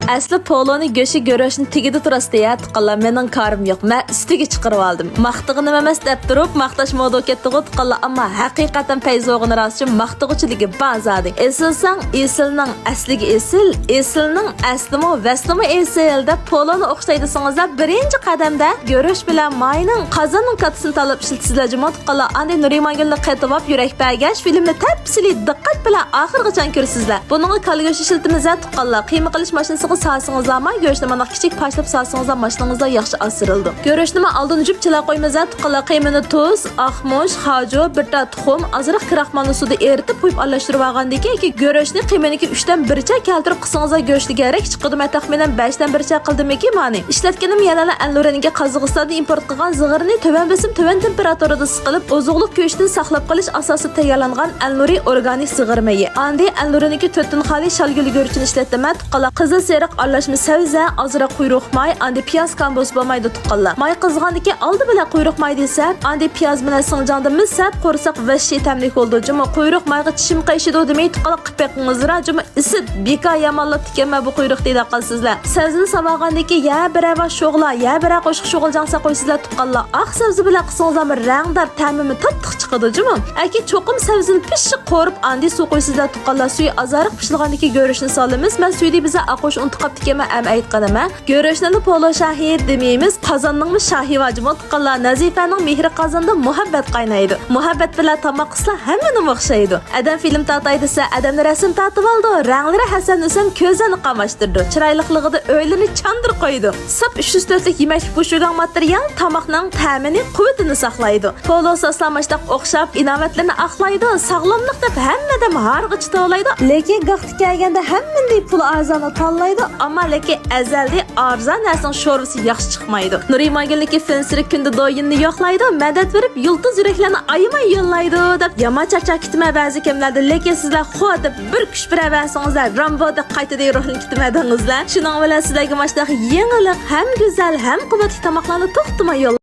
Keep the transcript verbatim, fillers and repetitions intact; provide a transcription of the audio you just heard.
ئەسلى پولونى گۆشى گۆرۈشنى تېگىدە تۇراسىتى ھە تۇققانلار، مېنىڭ كارىم يوق، مەن ئۈستىگە چىقىرىۋالدىم. ماختىغىنىم ئەمەس دەپ تۇرۇپ، ماختاش مودا كەتتىغۇ تۇققانلار، ئەمما ھەقىقەتەن پەيزى بولغىنى راستچۇ، ماختىغۇچىلىكى بار زادى. ئېسىلساڭ ئېسىلنىڭ ئەسلىگە ئېسىل، ئېسىلنىڭ ئەسلىمۇ ۋەسلىمۇ ئېسىل دەپ پولونى ئوخشايدۇ دېسىڭىزلەر، بىرىنچى قەدەمدە گۆرۈش بىلەن ماينىڭ قازاننىڭ كاتتىسىنى تاللاپ ئىشلىتىسىزلەر جۇمۇ تۇققانلار. ئاندىن نۇرىمانگۈلنى قېتىۋاپ يۈرەك بەرگەچ، فىلىمنى تەپسىلىي دىققەت بىلەن ئاخىرغىچە كۆرىسىزلەر. بۇنىڭغا كالا گۆشى ئىشلىتىمىزلەر تۇققانلار. قىيما قىلىش ماشىنىسىغا سالسىڭىزلار ماي، گۆشنى مانداق كىچىك پارچىلاپ سالسىڭىزلار ماشىنىڭىزدا ياخشى ئاسرىلىدۇ. گۆرۈشنىمۇ ئالدىن جۈپ چىلا قويمىزلار تۇققانلار. قىيمىنى تۇز، ئاقمۇچ، خاجۇ، بىر تال تۇخۇم، ئازراق كىراخمالنى سۇدا ئېرىتىپ قويۇپ ئارىلاشتۇرۇۋالغاندىن كېيىن، گۆرۈشنى قىيمىنىڭكى ئۈچتىن بىرچە كەلتۈرۈپ قىلسىڭىزلار گۆشلۈك ھەرەك چىقىدۇ. مەن تەخمىنەن بەشتىن بىرچە قىلدىمىكى مانى. ئىشلەتكىنىم يەنىلا ئەلنۇرىنىڭكى قازاقىستاندىن ئىمپورت قىلغان زىغىرنى تۆۋەن بېسىم، تۆۋەن تېمپېراتۇرىدا سىقىلىپ، ئوزۇقلۇق كۆيۈشتىن ساقلاپ قېلىش ئاساسىدا تەييارلانغان ئەلنۇرى ئورگانىك زىغىر مېيى. ئاندى ئەلنۇرىنىڭكى تۆتتىن خالىي شالگۈل گۆرۈچىنى ئىشلەتتىم مەن تۇققانلار. قىزىل سېرىق ئارىلاشما سەۋزە، ئازراق قۇيرۇق ماي، ئاندى پىياز كامبۇز بولمايدۇ تۇققانلار. ماي قىزىغاندىكى ئالدى بىلەن قۇيرۇق ماي دېسە، ئاندى پىياز بىلەن سىڭجاڭدا مىسەپ قورساق ۋەھشىي تەملىك بولىدۇ جۇمۇ. قۇيرۇق مايغا چىشىم قېيىشىدۇ دېمەي تۇققانلار، قىپەقىڭىزرا جۇمۇ. ئىسىت بىكار يامانلاپتىكەنمەن بۇ قۇيرۇقنى دەپ قالىسىزلەر. سەۋزىنى ساۋاغاندىن كېيىن يا بىرەر ۋاق شوغلا، يا بىرەر قوشۇق شوغلىجاڭسا قويىسىزلەر تۇققانلار. ئاق سەۋزە بىلەن قىلسىڭىزلارمۇ رەڭدار، تەمىمۇ تاتلىق چىقىدۇ جۇمۇ. ئەكى چوقۇم سەۋزىنى پىششىق قورۇپ ئاندىن سۇ قويىسىزلەر تۇققانلار. سۈيى ئازراق پىشىلغاندىن كېيىن گۆرۈچنى سالىمىز. مەن سۈيىدە بىزە ئاق قوش ئۇنتۇپ قاپتىكەنمەن ئەم ئېيتقىنىمەن. گۆرۈشنىلا پولۇ شاھى دېمەيمىز، قازاننىڭمۇ شاھى بار جۇمۇ تۇققانلار. نەزىپەنىڭ مېھرى قازاندا مۇھەببەت قاينايدۇ. مۇھەببەت بىلەن تاماق قىلسا ھەممىنىمۇ ئوخشايدۇ. ئادەم فىلىم تارتاي دېسە، ئادەمنى رەسىم تارتىۋالىدۇ. رەڭلىرى ھەسەن-ھۈسەن كۆزلەرنى قاماشتۇرىدۇ. چىرايلىقلىقىدا ئۆيلىرىنى چاندۇرۇپ قويىدۇ. ساپ ئۈچ يۈز تۆتلۈك يېمەكلىك بوشىگاڭ ماتېرىيال تاماقنىڭ تەمىنى، قۇۋۋىتىنى ساقلايدۇ. پولۇ ساسلار ماشتاق ئوخشاپ ئىناۋەتلىرىنى ئاقلايدۇ. ساغلاملىق دەپ ھەممە ئادەم ھارغىچە توۋلايدۇ. لېكىن گاقتى كەلگەندە ھەممىدىن پۇل ئارزاننى تاللايدۇ. ئەمما لېكىن ئەزەلدىن ئارزان نەرسىنىڭ شورۋىسى ياخشى چىقمايدۇ. نۇرىمانگۈلنىڭكى فىن سۈرۈك كۈندە دويىننى يوقلايدۇ، مەدەت بېرىپ يۇلتۇز يۈرەكلەرنى ئايىماي يوللايدۇ دەپ يامان چارچاپ كېتىمەن بەزى كۈنلەردە، لېكىن سىزلەر خو دەپ بىر كۈچ بېرەۋەرسىڭىزلەر، رامبودەك قايتىدىن روھلىنىپ كېتىمەن دېڭىزلەر. شۇنىڭ بىلەن سىزلەرگە ماشۇنداق يېڭىلىق ھەم گۈزەل ھەم قۇۋۋەتلىك تاماقلارنى توختىماي يوللايمەن.